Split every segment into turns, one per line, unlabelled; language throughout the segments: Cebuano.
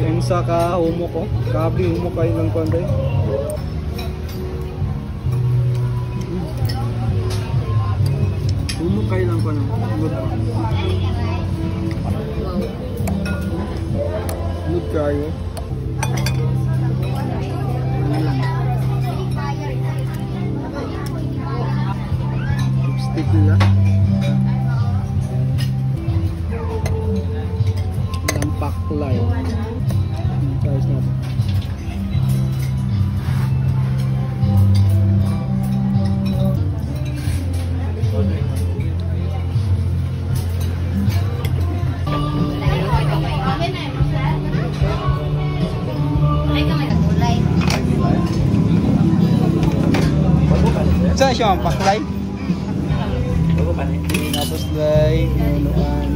Yung sa ka humo ko. Grabe humo kayo ng konday. Humo kayo lang ko no. Good. Good kayo. Ano lang. Lipstick nila. Ilang paklay. Guys natin. Saan siya ang paklay? Tapos lay, nunuan.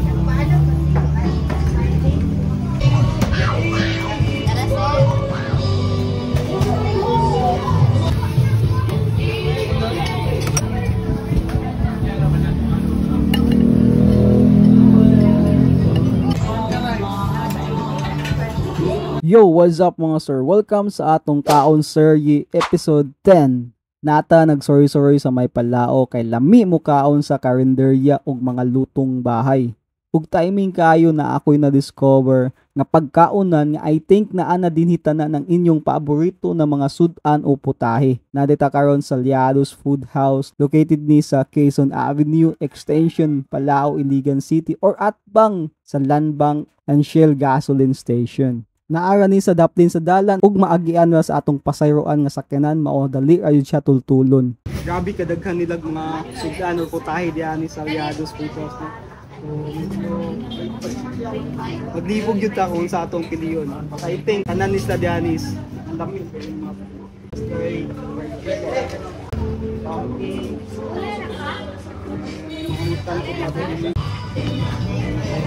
Yo, what's up mga sir? Welcome sa atong Kaon Serye episode 10. Nata nagsorry-sorry sa may palao kay lami mo kaon sa karinderya ug mga lutong bahay. Ug timing kayo na ako'y na-discover nga pagkaonan nga I think naa na dinhi tanan ang inyong paborito na mga sud-an o putahe. Nadita karon sa Liados Food House, located ni sa Quezon Avenue Extension, Palao, Iligan City or atbang sa Landbank and Shell Gasoline Station. Naara ni sa daplin sa dalan ug maagian ra sa atong pasayroan nga sakyanan, mao dali ra siya tultulon. Grabe kadaghan nilag mga sud-an or putahe diani sa Liados Food House. No? So, maglibog yun ta kung sa atong piliyon. I think tanan ni sila diani is ang lami.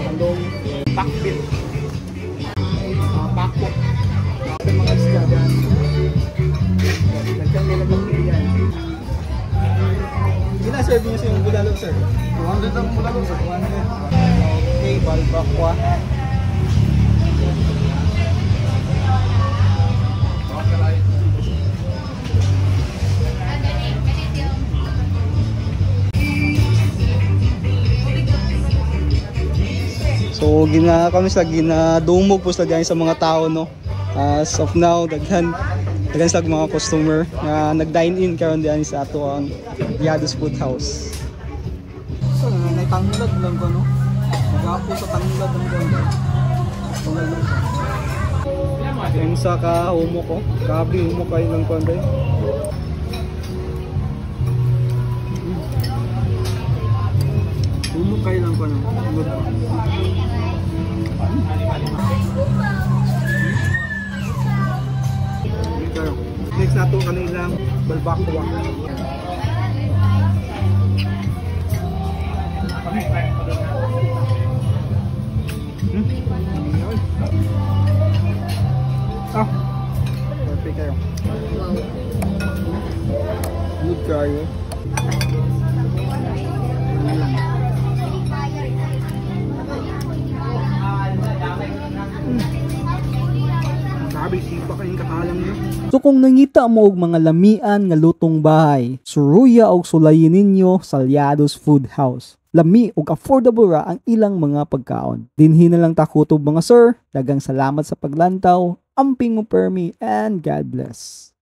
Talong, pakbit, pakot, mga isda dyan. Nagkan nila pagpilian. Ilan serving nyo sa yung bulalo, sir?
200 ang bulalo, sir.
200. Okay, balbakwa. So gina kami sa ginadumog po sa sa mga tao, no. As of now, daghan daghan sa mga customer nga nag-dine in karon diyan sa ato ang Liados Food House. So nay tanglad lang ko, no. Nagapo sa tanglad ang ko. Yung sa ka humo ko, grabe humo kayo ng konday. Humo kayo lang ko, no. Good. Next na ito kanilang balbakwa. Ah, perfect kayo. Good kayo. So kung nangita mo og mga lamian nga lutong bahay, suruya og sulayin ninyo sa Liados Food House. Lami og affordable ra ang ilang mga pagkaon. Dinhi na lang takutob mga sir. Dagang salamat sa paglantaw. Amping mo permi and God bless.